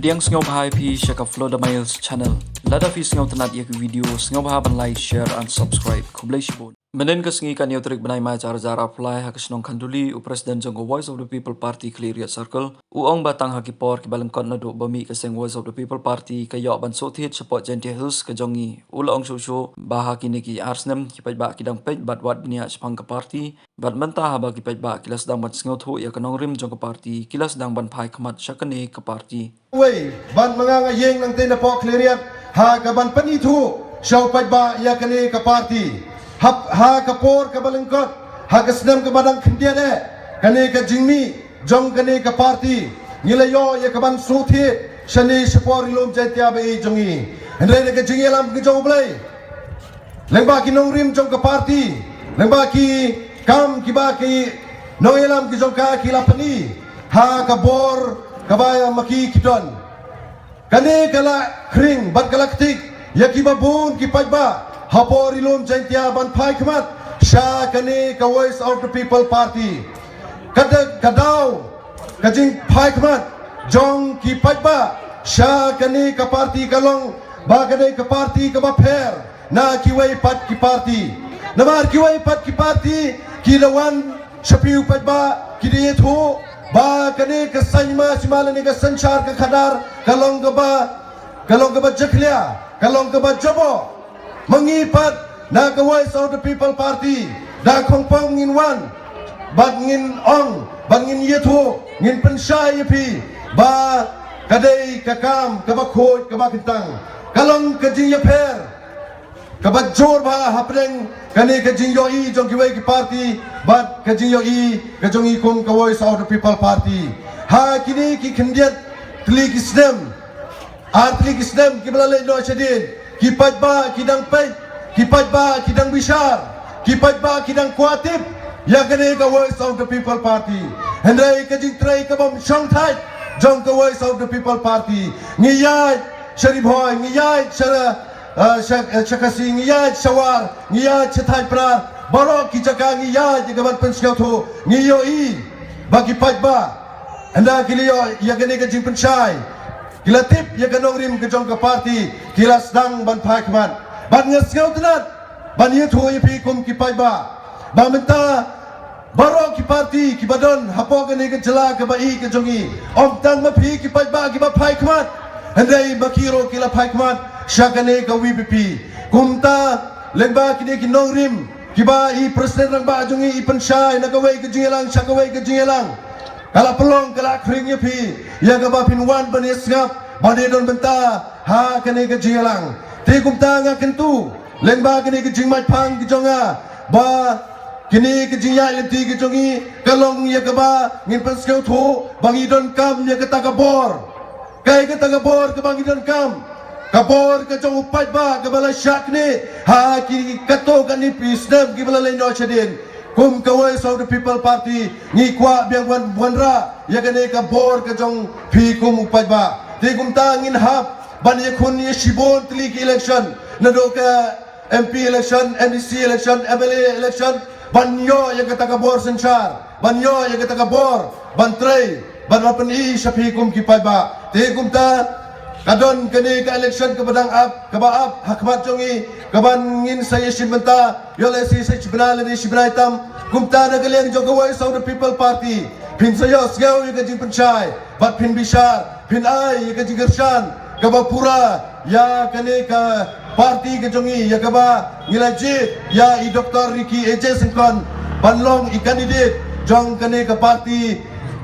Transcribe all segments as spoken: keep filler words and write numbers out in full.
Pdiang sngewbha ïa phi sha ka Flodamails Channel. Lada phi sngewtynnat ïa ka video, sngewbha ban like, share and subscribe. Khublei shibun. Mynhynnin ka sngi ka hynñiew tarik bnai March ar hajar arphew lai ha ka shnong Khanduli, u President jong ka Voice of the People Party Khliehriat Circle u ong ba tang ha ki por kiba lyngkot naduh ba mih ka seng Voice of the People Party ka ïoh ban shu thied shapoh Jaintia Hills ka jong ngi. U la ong shuh shuh ba ha kine ki ar snem ki paidbah ki dang peit bad wad bniah shaphang ka party. Bad mynta haba ki paidbah ki la sdang ban sngewthuh ïa ka nongrim jong ka party, ki la sdang ban phai khmat sha kane ka party. Wei, ban manga nga ïeng nangta napoh Khliehriat ha ka ban pynithuh sha u paidbah ïa kane ka party. Hap ha ka por kaba lyngkot, ha ka snem kaba dang khyndiat eh, kane ka jingmih jong kane ka party, ngi la ïoh ïa ka ban shu thied shane shapoh Ri Lum Jaintia ba ïeit jong ngi. Hynrei da ka jingïalam ka jong U Blei, lyngba ki nongrim jong ka party, lyngba ki kam kiba ki nongïalam ki jong ka ki la pyni ha ka bor kaba ma ki ki don. Kane ka la khring bad ka la ktik ïa kiba bun ki paidbah hapoh Ri Lum Jaintia ban phai khmat sha kane ka Voice of the People Party. Ka da-, ka daw ka jingphai khmat jong ki paidbah sha kane ka party ka long ba kane ka party kaba pher na kiwei pat ki party. Namar kiwei pat ki party ki da wan sha phi u paidbah, ki da ïathuh ba kane ka saiñ ma sima lane ka synshar ka khadar ka long kaba, ka long kaba jakhlia, ka long kaba jaboh. Ma ngi pat na ka Voice of the People Party, da khongpong ngin wan bad ngin ong bad ngin ïathuh, ngin pynshai ïa phi ba ka dei ka kam kaba khuid kaba kyntang. Ka long ka jingïapher kaba jur bha hapdeng kane ka jingïohi jong kiwei ki party bad ka jingïohi ka jong ngi kum ka Voice of the People Party. Ha kine ki khyndiat tylli ki snem, ar tylli ki snem kiba la leit noh shadien, ki paidbah ki dang peit, ki paidbah ki dang bishar, ki paidbah ki dang kwah tip ïa kane ka Voice of the People Party. Hynrei ka jingtrei kabym shongthait jong ka Voice of the People Party, ngi ïaid sha Ri Bhoi, ngi ïaid sha, ah, sha, sha Khasi, ngi ïaid sha War, ngi ïaid sha Thaiñ Pnar, baroh ki jaka ngi ïaid ïa ka ban pynsngewthuh, ngi ïohi ba ki paidbah, ynda ki la ïoh ïa kane ka jingpynshai, ki la tip ïa ka nongrim ka jong ka party, ki la sdang ban phai khmat. Bad nga sngewtynnat ban ïathuh ïa phi kum ki paidbah ba mynta baroh ki party kiba don hapoh kane ka jylla kaba ïeit ka jong ngi, ym tang ma phi ki paidbah kiba phai khmat, hynrei ma ki ruh ki la phai khmat sha kane ka V P P. Kumta lyngba kine ki nongrim kiba i President Rangbah jong ngi i pynshai na kawei ka jingïalang sha kawei ka jingïalang, ka la pynlong, ka la khring ïa phi ïa kaba phin wan ban ïasngap ban ïadon bynta ha kane ka jingïalang. Te kumta nga kyntu lyngba kane ka jingmait phang ka jong nga ba kine ka jingïaid lynti ka jong ngi ka long ïa kaba ngin pynsngewthuh ba ngi donkam ïa kata ka bor. Kaei kata ka bor kaba ngi donkam? Ka bor ka jong u paidbah kaba la shah knieh ha ki katto katne phi snem kiba la leit noh shadien. Kum ka Voice of the People Party ngi kwah biang wan, wanrah ïa kane ka bor ka jong phi kum u paidbah. Te kumta ngin hap ban ïakhun ïa shibun tylli ki election, naduh ka M P election, M D C election, M L A election, ban ïoh ïa kata ka bor synshar, ban ïoh ïa kata ka bor ban trei, ban wan pyni sha phi kum ki paidbah. Te kumta ka don kane ka election kaba dang ap, kaba ap ha khmat jong ngi, kaba ngin sa ïashim bynta, ïoh lehse shi bnai lane shi bnai tam. Kumta na ka liang jong ka Voice of the People Party phin sa ïohsngew ïa ka jingpynshai bad phin bishar, phin ai ïa ka jingkyrshan kaba pura ïa kane ka party ka jong ngi, ïa kaba ngi la jied ïa i Doctor Ricky A J Syngkon ban long i candidate jong kane ka party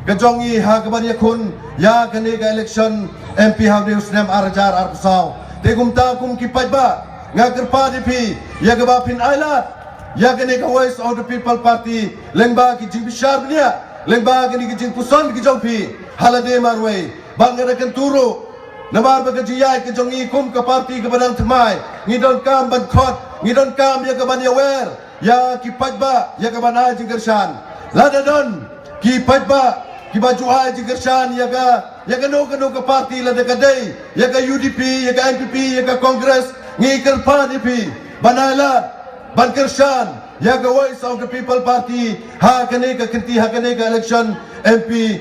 ka jong ngi ha kaban ïakhun ïa kane ka election M P ha u snem ar hajar arphew saw. Te kumta kum ki paidbah nga kyrpad ïa phi ïa kaba phin ailad ïa kane ka Voice of the People Party lyngba ki jingbishar bniah, lyngba kane ki jingpuson ki jong phi ha lade marwei. Bad nga da kyntu ruh namar ba ka jingïaid ka jong ngi kum ka party kaba dang thymmai, ngi donkam ban khot, ngi donkam ïa kaban ïawer ïa ki paidbah ïa kaban ai jingkyrshan. Lada don ki paidbah kiba ju ai jingkyrshan ïa ka, ïa kano kano ka party, lada ka dei ïa ka U D P, ïa ka N P P, ïa ka Congress, ngi kyrpad ïa phi ban ailad, ban kyrshan ïa ka Voice of the People Party ha kane ka kynti, ha kane ka election M P